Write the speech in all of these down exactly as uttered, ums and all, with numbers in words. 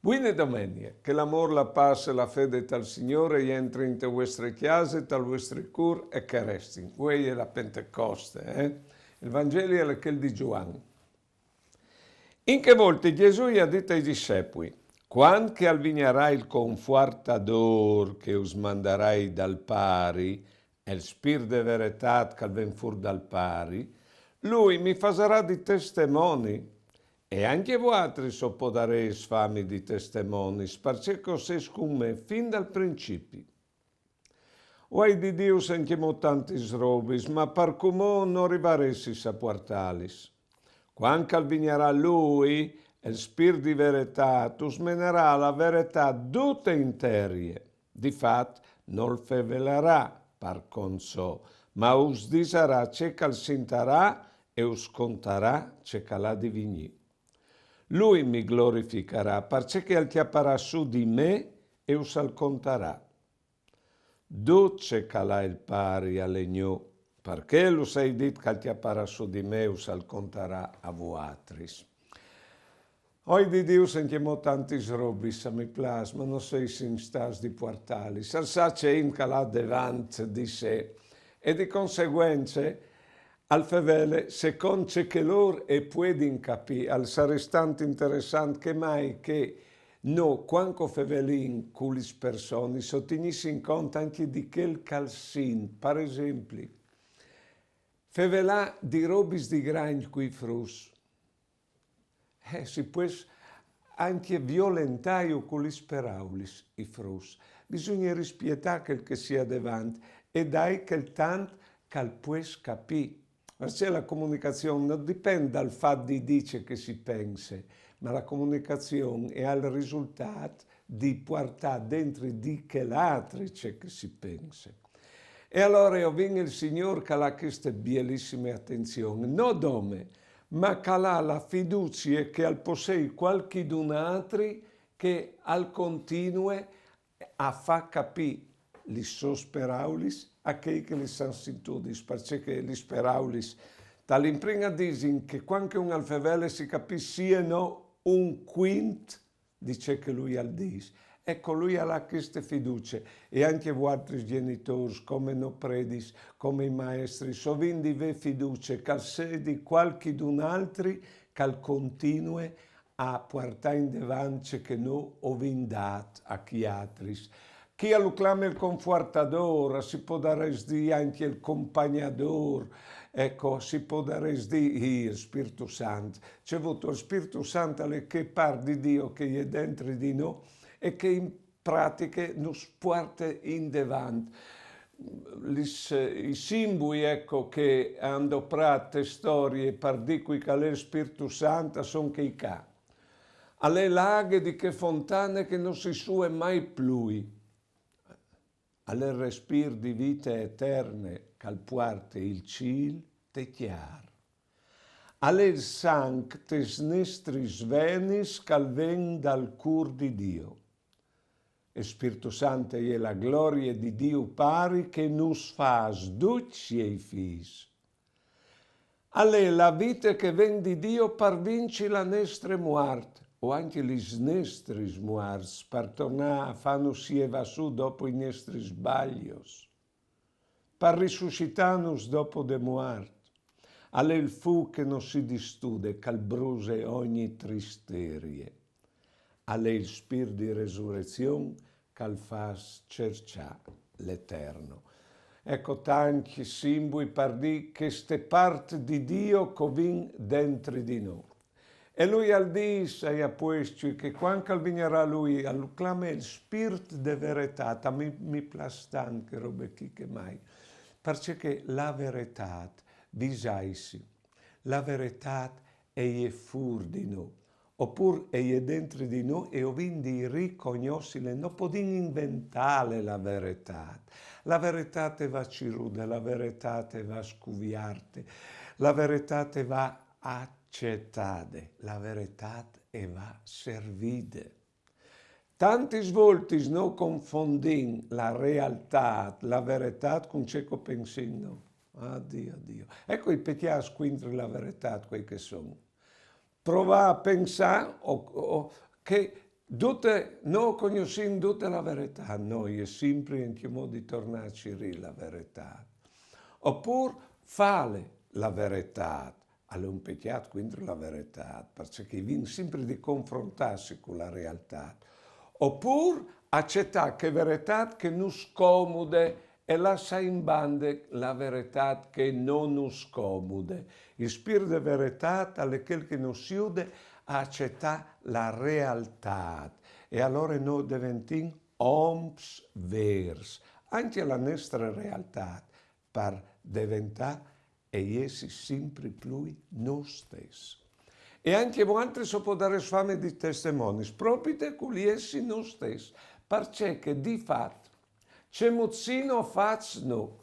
Buine domenie, che l'amôr, la pâs e la fede tal Signôr e jentrin inte vuestre cjase, tal vuestri cûr e che a restin. Vuê e je la Pentecoste, eh? Il Vangeli al è chel di Zuan. In chê volte Jesù i à dit ai dissepui: Cuant che al vignarà il Confuartadôr che us mandarai dal Pari, e il Spirt de veretât che al ven fûr dal Pari, lui mi fasarà di testemoni, e ancje vuatris o podarês fâmi di testemonis, parcè che o sês cun me fin dal principi. O ai di dîus ancjemò tantis robis, ma par cumò no rivaressis a puartâlis. Cuant che al vignarà lui, il Spirt di veretât, us menarà a la veretât dute interie. Di fat, nol fevelarà par cont so, ma us disarà ce che al sintarà e us contarà ce che al à di vignî. Lui mi glorificarà, parcè che al cjaparà sù di me e us al contarà. Dut ce che al à il Pari al è gno, par chel us ai dit che al cjaparà sù di me e us al contarà a vuatris. O ai di dîus ancjemò tantis robis, a mi plâs, ma no soi in stât di puartâlis. Al sa ce int che al à devant di se, e di conseguence al fevele secont ce che lôr e puedin capî. Al sarès tant interessant che mai che nô, cuant che o fevelìn cu lis personis, o tignìs cont ancje di chel che al sint. Par esempli, fevelâ di robis di grancj cui fruts. Eh, si pues ancje violentâju cu lis peraulis i fruts. Bisugne rispietâ chel che si à devant e dâi chel tant che al pues capî. Parcè la comunicazion no dipent dal fat di dî ce che si pense, ma la comunicazion e à il risultât di puartâ dentri di chel altri ce che si pense. E alore o vin il Signôr che al à cheste bielissime atenzion, no dome, ma che al à la fiducie che al possei cualchidun altri che al continue a fâ capî lis sôs peraulis a chei che lis àn sintudis, parcè che lis peraulis tal imprin a disin che cuant che un al fevele si capìs sì e no un cuint di ce che lui al dîs. Eco, lui al à cheste fiducie, e ancje vualtris gjenitôrs, come no predis, come i maestris, o vin di vê fiducie che al sedi cualchidun altri che al continue a puartâ indevant ce che nô o vin dât a chei altris. Chi a lu clame il Confuartadôr, si podarès dî ancje il Compagnadôr, eco, si podarès dî il Spirtu Sant. Ce vûstu, il Spirtu Sant al è chê part di Diu che e je dentri di nô e che in pratiche nus puarte indevant. Lis, i simbui, eco, che a àn doprât te storie par dî cui che al è il Spirtu Sant a son chei ca. Al è la aghe di chê fontane che no si sue mai plui. Al è il respîr di vite eterne che al puarte il cîl te cjar. Al è il sanc tes nestris venis che al ven dal cûr di Diu. Il Spirtu Sant e je la glorie di Diu Pari che nus fâs ducj siei fîs. Al è la vite che ven di Diu par vinci la nestre muart, o ancje lis nestris muarts, par tornâ a fânus jevâ sù dopo i nestris sbalios, par risuscitânus dopo de muart. Al è il fûc che no si distude, che al bruse ogni tristerie. Al è il Spirtu di resurezion che al fâs cerçâ l'Eterno. Eco tancj simbui par dî cheste part di Diu che o vin dentri di nô. E lui al dîs ai apuescj che cuant che al vignarà lui, al lu clame il Spirtu de veretât. A mi mi plâs tant chê robe chi che mai, parcè che la veretât, visaitsi, la veretât e je fûr di nô, opûr e je dentri di nô e o vin di ricognossile, no podìn inventâle la veretât. La veretât e va cirude, la veretât e va scuviarte, la veretât e va acetade, la veretât e va servide. Tantis voltis nô confondìn la realtât, la veretât cun ce che o pensìn nô. Adio, adio. Eco i pecjâts cuintri la veretât, cuei che a son. Provâ a pensâ o, o, che Dute, no cognossìn dute la veretât, no, e je simpri ancjemò di tornâ a cirî la veretât. Opûr fâle la veretât, al è un pecjât cuintri la veretât, parcè che i vin simpri di confrontâsi cu la realtât. Opûr acetâ chê veretât che nus comude e lassâ in bande la veretât che no nus comude. Il spirt de veretât al è chel che nus jude a acetâ la realtât e alore nô deventìn oms vêrs, ancje la nestre realtât, par deventâ e jessi simpri plui nô stes. E ancje voaltris o podarês fâmi di testemonis, propite cul jessi nô stes, parcè che di fat, cemût sin o fats nô.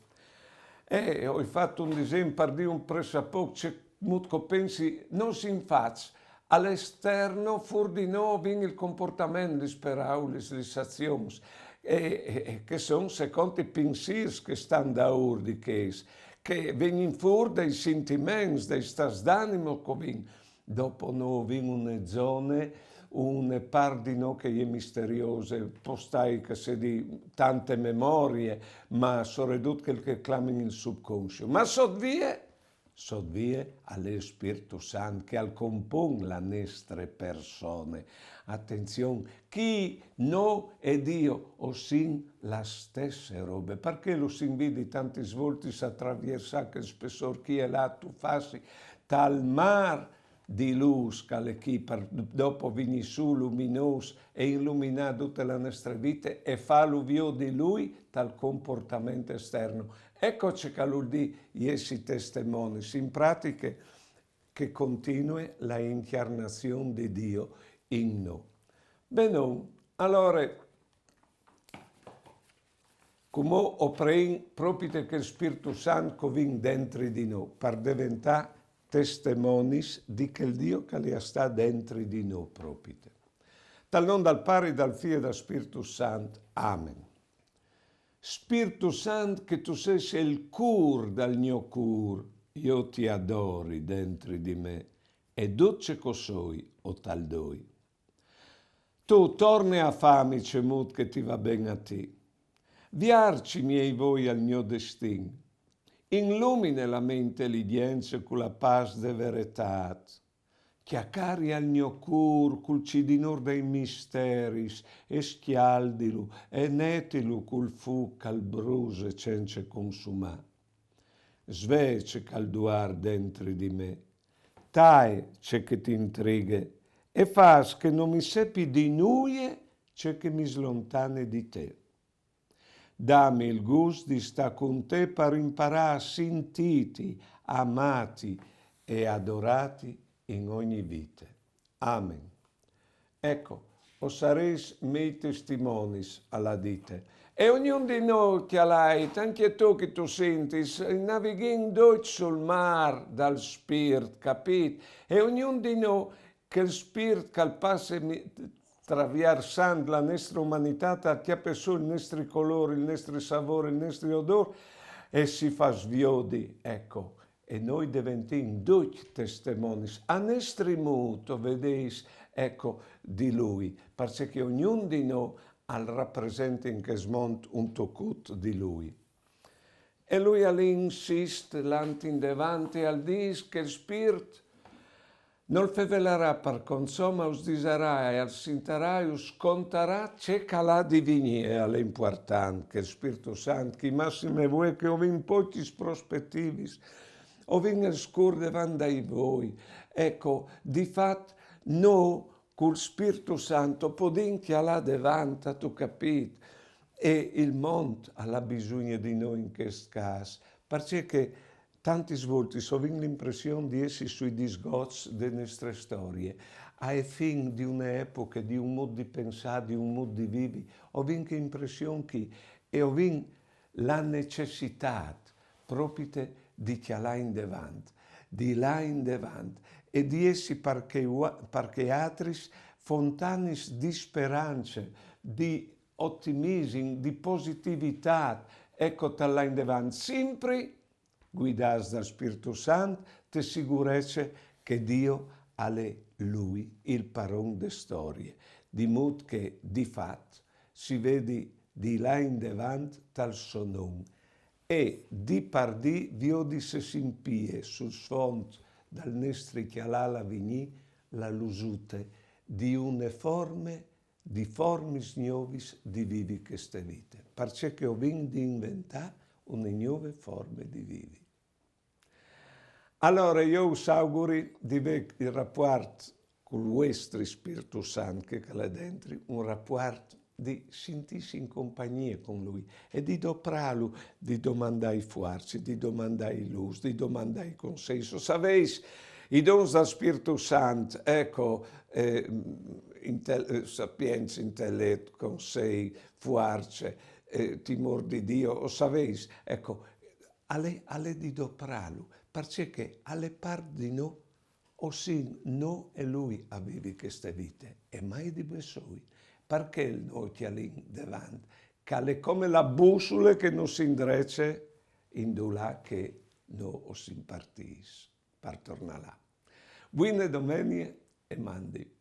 E o ai fat un disen par dî un pressapôc cemût che o pensi, nô sin fats, al esterno, fûr di nô, o vin il comportament, lis peraulis, lis azions, e, e, e che a son secont i pinsîrs che a stan daûr di chês, che a vegnin fûr dai sintiments, dai stâts d'animo che o vin. Dopo nô o vin une zone, une part di nô che e je misteriose, pos stâi che e sedi tante memorie, ma soredut chel che a clamin il subconscio. Ma sot vie, sot vie al è il Spirtu Sant che al compon la nestre persone. Atenzion, chi, nô e Diu o sin la stesse robe, parcè lu si invidi tantis voltis a traviersâ chel spessôr chi e lâ a tufâsi tal mâr di lûs che al è chi, par dopo vignî sù luminôs e iluminâ dute la nestre vite e fâlu viodi lui tal comportament esterno. Eco ce che al vûl dî jessi testemonis, in pratiche che e continue la incjarnazion di Diu in nô. Benon, alore, cumò o preìn propite chel Spirtu Sant che o vin dentri di nô, par deventâ testemonis di chel Diu che al è a stâ dentri di nô propite. Tal non dal Pari, dal Fi e dal Spirtu Sant. Amen. Spirtu Sant, che tu sês il cûr dal gno cûr, jo ti adori dentri di me, e dut ce che o soi o tal doi. Tu torne a fâmi cemût che ti va ben a ti. Viercimi i voi al gno destin. Ilumine la me inteligjence cu la pâs de veretât. Cjacari al gno cûr cul cidinôr dai misteris e scjaldilu e netilu cul fûc che al bruse cence consumâ. Svee ce che al duar dentri di me. Taie ce che ti intrighe e fâs che no mi sepi di nuie ce che mi slontane di te. Dami il gust di stâ cun te par imparâ a sintîti, amâti e adorâti in ogni vite. Amen. Eco, o sarês miei testimonis, al à dite. E ognun di nô cjalait, ancje tu che tu sintis, navighìn ducj sul mâr dal spirt, capît? E ognun di nô chel spirt che al passe mi-, traviersant la nestre umanitât, al cjape sù il nestri colôr, il nestri savôr, il nestri odôr e si fâs viodi, eco, e nô o deventìn ducj testemonis, a nestri mût, o vedês, eco, di lui, parcè che ognun di nô al rapresente in chest mont un tocut di lui. E lui al insist, lant indevant, e al dîs che il spirt nol fevelarà par conzò, ma us disarà e al sintarà e us contarà ce che al à di vignî. E al è impuartant che il Spirtu Sant, che massime vuê che o vin pocjis prospetivis, o vin il scûr devant dai voi. Eco, di fat, nô cul Spirtu Sant o podìn cjalâ devant, âstu capît? E il mont al à bisugne di nô in chest câs, parcè che tantis voltis o vin l'impression di jessi sui disgots de nestre storie, ae fin di une epoche, di un mût di pensâ, di un mût di vivi, o vin chê impression chi, e o vin la necessitât propite di cjalâ indevant, di lâ indevant e di jessi par chei ua-, par chei altris fontanis di sperance, di otimisim, di positivitât, eco, tal lâ indevant, simpri guidâts dal Spirtu Sant, te sigurece che Diu al è lui, il paron de storie. di mût che, di fat, si vedi di lâ indevant tal so non, e di par dì viodi se si impie sul sfont dal nestri cjalâ lavignî la lusute di une forme, di formis gnovis di vivi cheste vite, parcè che o vin di inventâ une gnove forme di vivi. Alore, jo us auguri di vê il rapuart cul vuestri Spirtu Sant, che, che al è dentri, un rapuart di sintîsi in compagnie cun lui e di doprâlu, di domandâi fuarce, di domandâi lûs, di domandâi consens. O savês, i dons dal Spirtu Sant, eco, eh, intel-, eh, sapience, intelet, consens, fuarce, eh, timôr di Diu, o savês, eco, al è, al è di doprâlu, parcè che al è part di nô, o sin nô e lui a vivi cheste vite, e mai di bessôi, parcè nô o cjalìn devant, che al è come la bussule che nus indrece indulà che nô o sin partîts par tornâ là. Buine domenie e mandi.